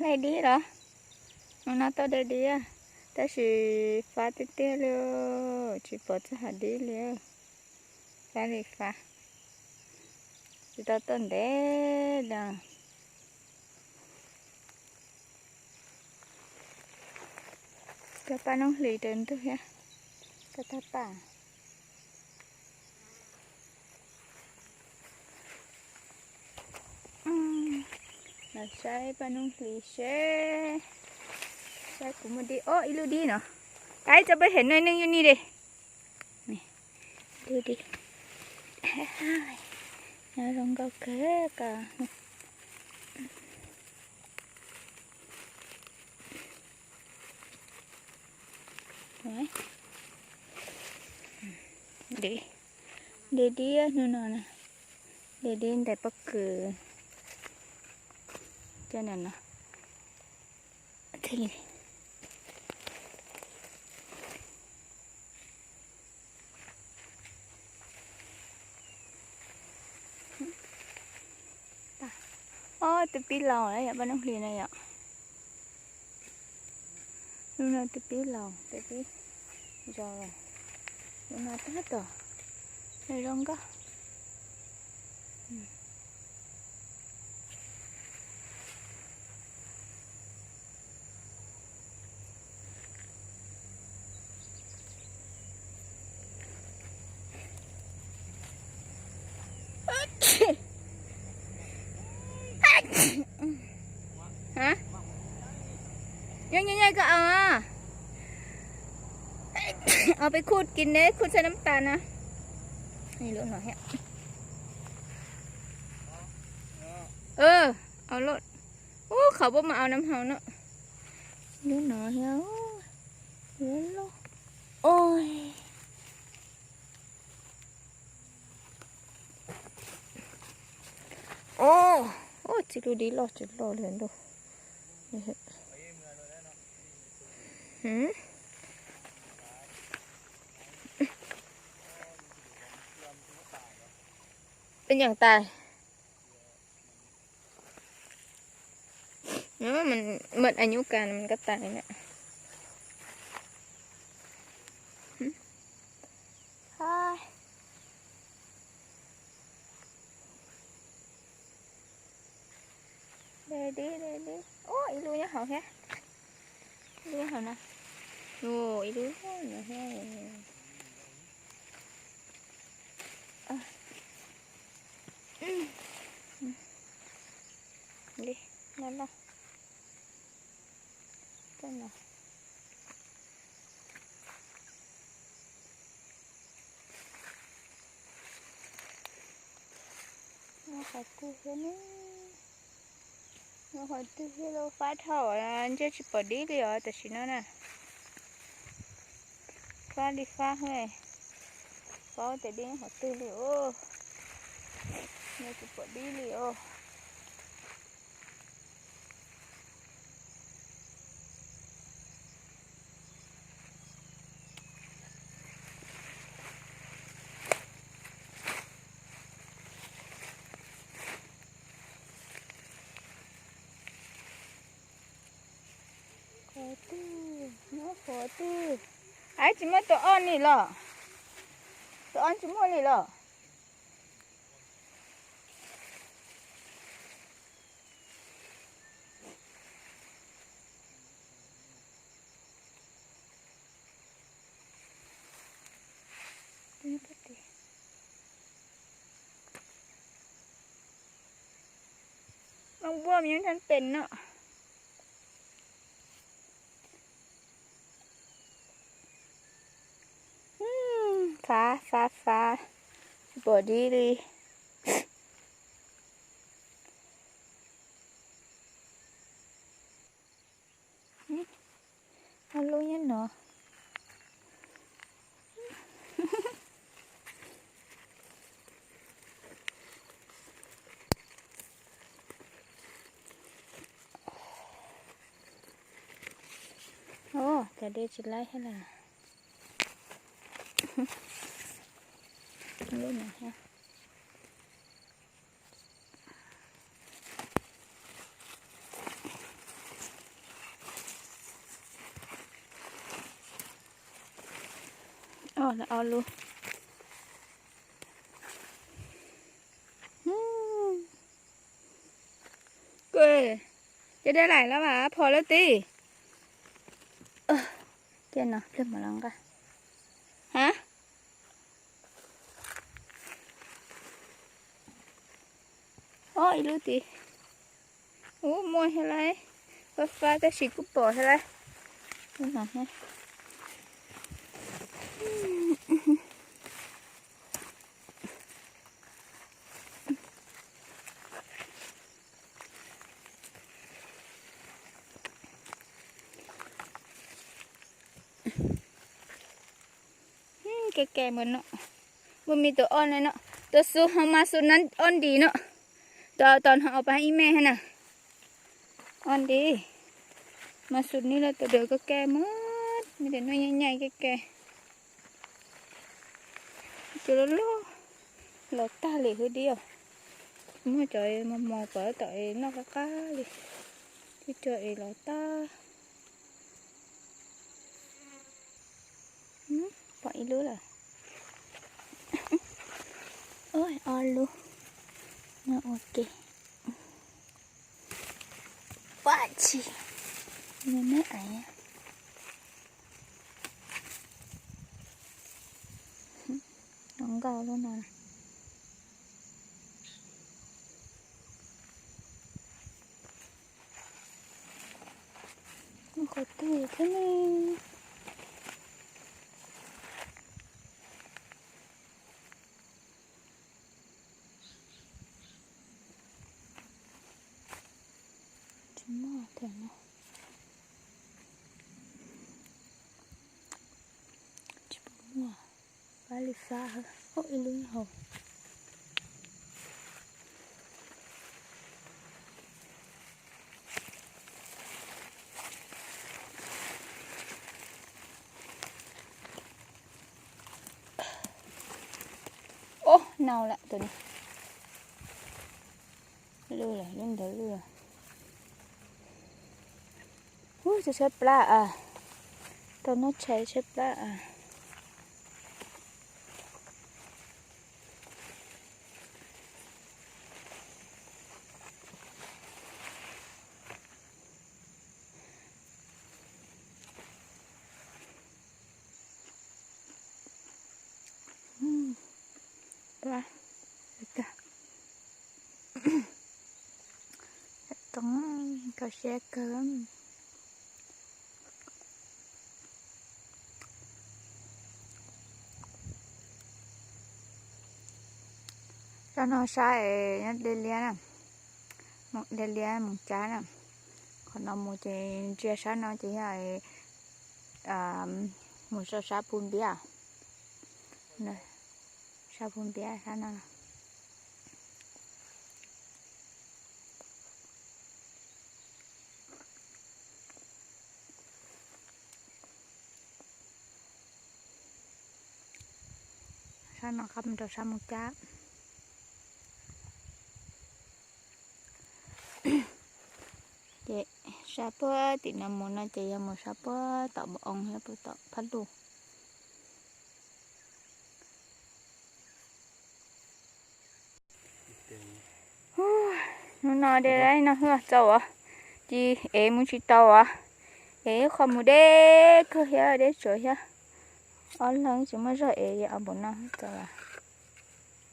Dib los? Hnub no tuaj de dib, tab sis fab tiag tiag li, tsis pom txog hav dib li. Fab li fab, tsis tau tuaj ntev li. Cov paj noob hlis raws ntug thiab, cov tag paj. Los saib paj noob hlis seb, saib kuv muaj dib. Ob, ib lub dib no. Kav tso peb hem neej neej yuj ni di. Ib lub dib. Nyob zoo nkauj kawg koj. De dib hnub no na, de dib ntais pob kws. Cov no no, thiaj li. Ob, twb pib laus lawm yom, paj noob hlis no yom. Lub no twb pib laus, twb pib zos lawm. Lub no tab tom zoo nkauj. Nyob nyob nyob koj os. Os, peb khub kiv neb khub txhaj nab tas na. Lub no thiab. Ub, qhov puab mas au nab hau no. Lub no thiab. Lub no. Oj. Oj, tsis lub dib loj tsis loj li lauj. Peb nyeem tais. Mượn ở nhu cầu mình có tài nữa. Deb deb deb deb. Ua ib lub nyob hauv thiab. Ib lub hauv no. Ua ib lub no thiab. Li, loj loj. Tej no. Nyob qhov twg thiab ne? Nyob qhov twg thiab lauj? Fab dhau, ntshe tsis pom dib li os tam sim no na. Fab li fab he. Paub tias dib nyob qhov twg li os. Ntshe tsis pom dib li os. Qhov twg, nyob qhov twg? Ab, tsis muaj tus ob li los? Tus ob tsis muaj li los? Loo npuaj me nyob nrab pes no. Fav, fav, fav, tsis pom dib li. Ob lub nyob no. Os, cov dej tsis laib thiab las. Lub no thiab. Ob lub. Cov dej laim los mas phom lawm tid. Ces no pliag mam los nqa. Ha? Ob ib lub tid. Ub, muaj thiab lauj. Fab fab tab sis kuj pom thiab lauj. Ke ke mus no, mus me tus ob no no, tus xub ho mas xub na ob nti no, tus tom no ob pab ib me na, ob nti, mas xub ni lawm tus dawm ke ke mus, me tus no nyaij nyaij ke ke. Cov loj loj los tag li hwv diam. Muaj cov mos mos pov tom es noj qab qab li. Cov cov es los tag. Pom ib lub lawm. Ob lub. Nyob ua ke. Pab tsi, neb aiv. Zoo nkauj lub no. Qhov twg thiab ne? Tsis muaj thiab no. Tsis pom muaj. Pab li fab, ib lub hauv. Ob, nau lawm tus no. Lwj lawm, lub ntawd lwj. Ub, tshaib plab as. Tau noj tshais tshaib plab as. Too, kho siab kawg. Sab no sab es nyob Dej Liab na, Dej Liab Moos Cab na. Qhov no mus ces ntsia sab no ces yog mus rau sab Phu Npiab, sab Phu Npiab sab no. Sab no qab mus rau sab Moos Cab. Ces sab puag tim no mus no ces yog mus sab puag tom Npoo Oo thiab puag tom Phaj Luj. Hnub no dej no hwj txaus os, ces ev mus tsis tau os. Ev qho mus deb kawg thiab deb tsawv thiab. Ob leeg tsis muaj zog ev os, npaum no txaus.